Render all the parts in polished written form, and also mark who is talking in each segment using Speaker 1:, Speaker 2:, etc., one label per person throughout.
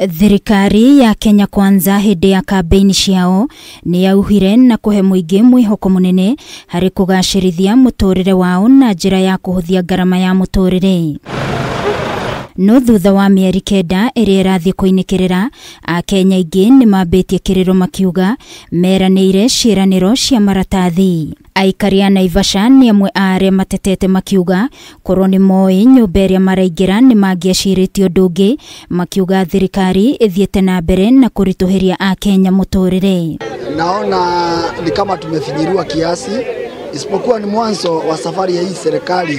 Speaker 1: Thirikari ya Kenya Kwanza hĩndĩ ya kambĩini ciao nĩ yauhire na kũhe mũingĩ mwĩhoko mũnene harĩ kũgacĩrithia mũtũrĩre wao na njĩra ya kũhũthia ngarama ya mũtũrĩre. No thutha wa mĩeri 9 ĩrĩa ĩrathiĩ kũinĩkĩrĩra, Akenya aingĩ nĩ mambĩtie kĩrĩro makiuga meranĩire ciĩranĩro cia maratathi. Aikari a Naivasha nĩ amwe a arĩa matetete makiuga korwo nĩ moĩ nyũmba ĩrĩa maraingĩra nĩ mangĩacirĩtie ũndũ ũngĩ, makiuga thirikari ĩthiĩte na mbere na kũritũhĩria Akenya mũtũrĩre.
Speaker 2: Naona ni kama tumefinyiriwa kiasi, isipokuwa ni mwanzo wa safari ya hii serikali.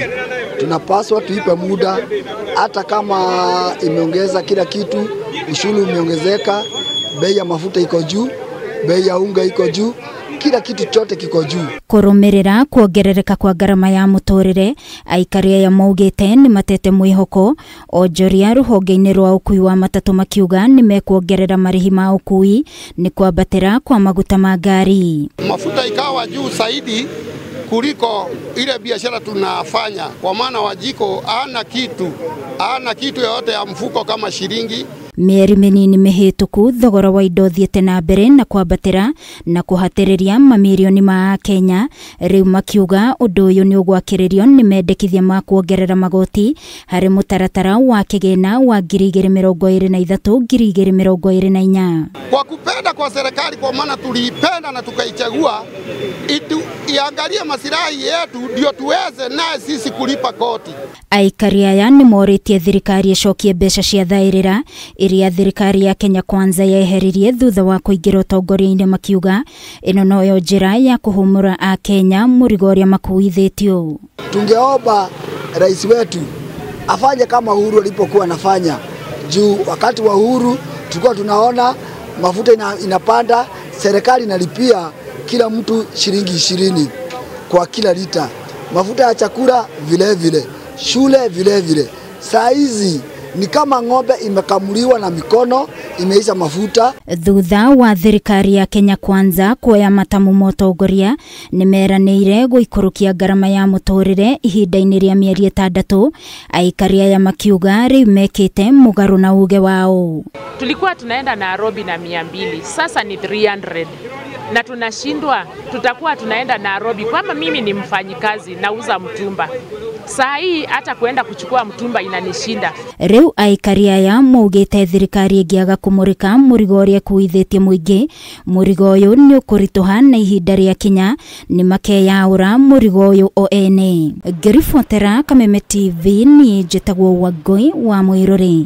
Speaker 2: Tunapaswa tuipe muda, hata kama imeongeza kila kitu, ushuru umeongezeka, bei ya mafuta iko juu, bei ya unga iko juu, kila kitu chote kiko juu.
Speaker 1: Kũrũmĩrĩra kuongerereka kwa ngarama ya mũtũrĩre, aikari aya maugĩte nĩ matete mwĩhoko onjoria rũhonge-inĩ rwa ũkui wa matatũ makiuga nĩ mekuongerera marĩhi ma ũkui nĩ kwambatĩra kwa maguta ma ngari.
Speaker 3: Mafuta ikawa juu zaidi kuliko ile biashara tunafanya, kwa maana Wajiko hana kitu yoyote ya mfuko kama shilingi.
Speaker 1: Mĩeri mĩnini mĩhĩtũku thogora wa indo ũthiĩte na mbere na kwambatĩra na kũhatĩrĩria mamirioni ma Akenya, rĩu makiuga ũndũ ũyũ nĩ ũgwakĩrĩrio nĩ mendekithia ma kuongerera magoti harĩ mũtaratara wa kĩgĩna wa 2023 2024.
Speaker 3: Kwa kupenda kwa serikali, kwa maana tuliipenda na tukaichagua, iangalie masilahi yetu ndio tuweze naye sisi kulipa koti.
Speaker 1: Aikari aya nĩ morĩtie thirikari ĩcokie mbeca cia thaĩrĩra iria thirikari ya Kenya Kwanza yeheririe thutha wa kũingĩra ũtongoria-inĩ, makiuga ĩno noyo njĩra ya kũhũmũra Akenya mũrigo ũrĩa makuithĩtio.
Speaker 2: Tungeomba rais wetu afanye kama Uhuru alipokuwa anafanya. Juu wakati wa Uhuru tulikuwa tunaona mafuta inapanda, serikali inalipia kila mtu shilingi 20 kwa kila lita. Mafuta ya chakula vile vile, shule vile vile. Saa hizi ni kama ng'ombe imekamuliwa na mikono, imeisha mafuta.
Speaker 1: Thutha wa thirikari ya Kenya Kwanza kuoya matamu motongoria nĩ meranĩire gũikũrũkia ngarama ya mũtũrĩre ihinda-inĩ rĩa mĩeri 6, aikari aya makiuga rĩu mekĩte mũgarũ na uge wao.
Speaker 4: Tulikuwa tunaenda Nairobi na 200, sasa ni 300. Na tunashindwa, tutakuwa tunaenda Nairobi. Kama mimi ni mfanyikazi, nauza mtumba. Saa hii hata kuenda kuchukua mtumba inanishinda.
Speaker 1: Rĩu aikari aya maugĩte thirikari ĩngĩaga kũmũrĩka mũrigo ũrĩa ĩkuithĩtie mũingĩ, mũrigo ũyũ nĩ ũkũritũha na ihinda rĩa kinya nĩ makeyaũra mũrigo ũyũ o ene. Ngĩribotera Kameme TV, niĩ njĩtagwo Wangũi wa Mũirũrĩ.